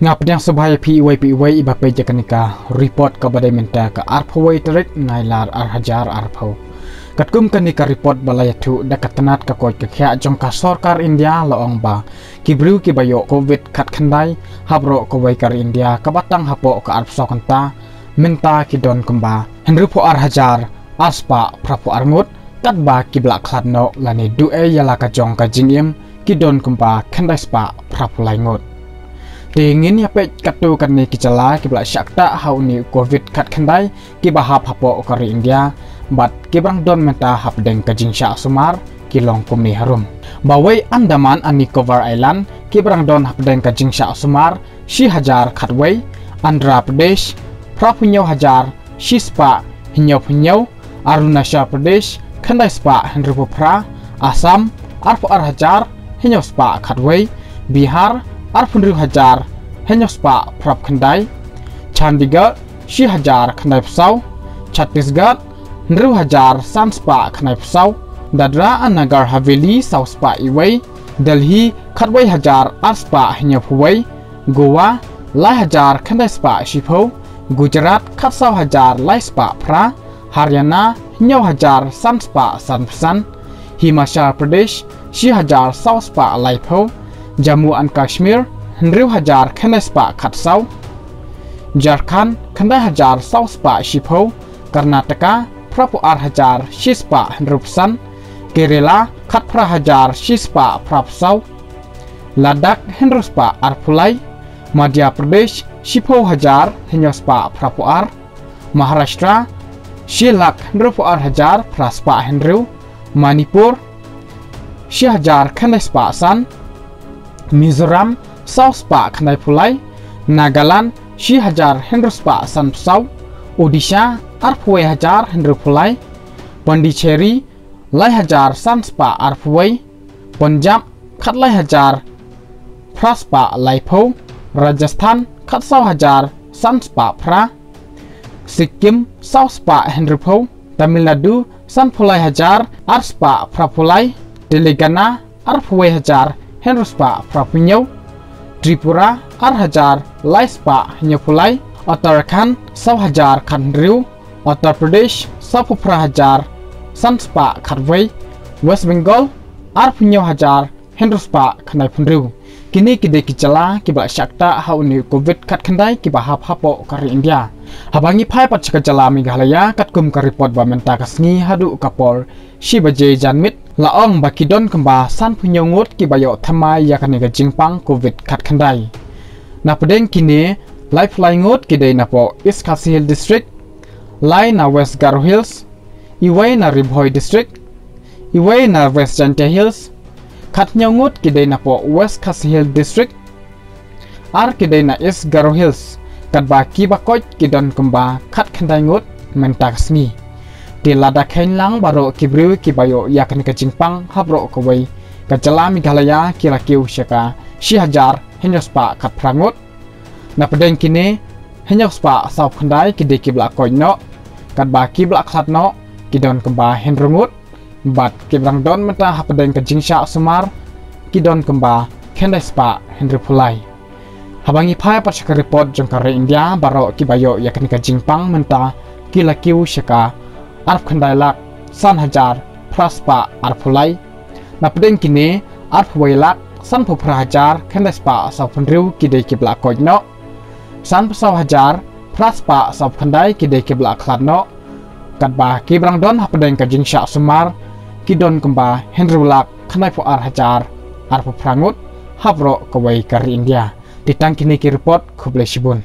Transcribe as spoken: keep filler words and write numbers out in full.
Nga pdiang sngewbha ïa phi iwei pa iwei iba peit ïa kane ka report kaba dei mynta ka arphew wei tarik Nailar ar hajar arphew. Katkum kane ka report ba la ïathuh da ka tnat ka koit ka khiah jong ka sorkar India la ong ba ki briew kiba ïoh covid khatkhyndai ha baroh kawei ka ri India kaba tang hapoh ka arphew saw kynta mynta ki don kumba hynriewphew ar hajar ar spah phraphew ar ngut, katba kiba la khlad noh lane duh ei ïa la ka jong ka jingim ki don kumba khyndai spah phraphew lai ngut. Te ngin ïa peit katto katne ki jylla kiba la shah ktah ha une u covid khatkhyndai kiba hap hapoh ka ri India bad kiba dang don mynta hapdeng ka jingshah sumar ki long kumne harum. Ba wei Andaman and Nicobar Island kiba dang don hapdeng ka jingshah sumar shi hajar khatwei, Andhra Pradesh phraphew hynñiew hajar shi spah hynñiewphew hynñiew, Arunachal Pradesh khyndai spah hynriewphew phra, Assam arphew ar hajar hynñiew spah khatwei, Bihar arphew hynriew hajar hynñiew spah phraphew khyndai, Chandigarh shi hajar khyndaiphew saw, Chhattisgarh hynriew hajar san spah khyndaiphew saw, Dadra and Nagar Haveli saw spah iwei, Delhi khatwei hajar ar spah hynñiewphew wei, Goa lai hajar khyndai spah shiphew, Gujarat khatsaw hajar lai spah phra, Haryana hynñiew hajar san spah sanphew san, Himachal Pradesh shi hajar saw spah laiphew, Jammu and Kashmir hynriew hajar khyndai spah khatsaw, Jharkhand khyndai hajar saw spah shiphew, Karnataka phraphew ar hajar shi spah hynriewphew san, Kerala khatphra hajar shi spah phraphew saw, Ladakh hynriew spah arphew lai, Madhya Pradesh shiphew hajar hynñiew spah phraphew ar, Maharashtra shi lak hynriewphew ar hajar phra spah hynriew, Manipur shi hajar khyndai spah san, Mizoram saw spah khyndaiphew lai, Nagaland shi hajar hynriew spah sanphew saw, Odisha arphew wei hajar hynriewphew lai, Pondicherry lai hajar san spah arphew wei, Punjab khatlai hajar phra spah laiphew, Rajasthan khatsaw hajar san spah phra, Sikkim saw spah hynriewphew, Tamil Nadu sanphew lai hajar ar spah phraphew lai, Telangana arphew wei hajar hynriew spah phraphew hynñiew, Tripura ar hajar lai spah hynñiewphew lai, Uttarakhand saw hajar khathynriew, Uttar Pradesh sawphew phra hajar san spah khatwei, West Bengal arphew hynñiew hajar hynriew spah khyndaiphew hynriew. Kine ki dei ki jylla kiba la shah ktah ha une u covid khatkhyndai kiba hap hapoh ka ri India. Haba ngi phai pat sha ka jylla Meghalaya, katkum ka report ba mynta ka sngi haduh ka por shi baje janmiet, la ong ba ki don kumba sanphew hynñiew ngut kiba ïoh thymmai ïa kane ka jingpang covid khatkhyndai. Napdeng kine, laiphew lai ngut ki dei napoh East Khasi Hills District, lai na West Garo Hills, iwei na Ri Bhoi District, iwei na West Jaintia Hills, khathynñiew ngut ki dei napoh West Khasi Hills District, ar ki dei na East Garo Hills, katba kiba koit ki don kumba khatkhyndai ngut mynta ka sngi. Te lada kheiñ lang baroh ki briew kiba ïoh ïa kane ka jingpang ha baroh kawei ka jylla Meghalaya ki la kiew sha ka shi hajar hynñiew spah khatphra ngut. Napdeng kine, hynñiew spah sawphew khyndai ki dei kiba la koit noh, katba kiba la khlad noh ki don kumba hynriew ngut, bad kiba dang don mynta hapdeng ka jingshah sumar ki don kumba khyndai spah hynriewphew lai. Haba ngi phai pat sha ka report jong ka ri India, baroh kiba ïoh ïa kane ka jingpang mynta ki la kiew sha ka arphew khyndai lak san hajar phra spah arphew lai. Napdeng kine, arphew wei lak sanphew phra hajar khyndai spah sawphew hynriew ki dei kiba la koit noh, sanphew saw hajar phra spah sawphew khyndai ki dei kiba la khlad noh, katba kiba dang don hapdeng ka jingshah sumar ki don kumba hynriew lak khyndaiphew ar hajar arphew phra ngut ha baroh kawei ka ri India. Te tang kine ki report, khublei shibun.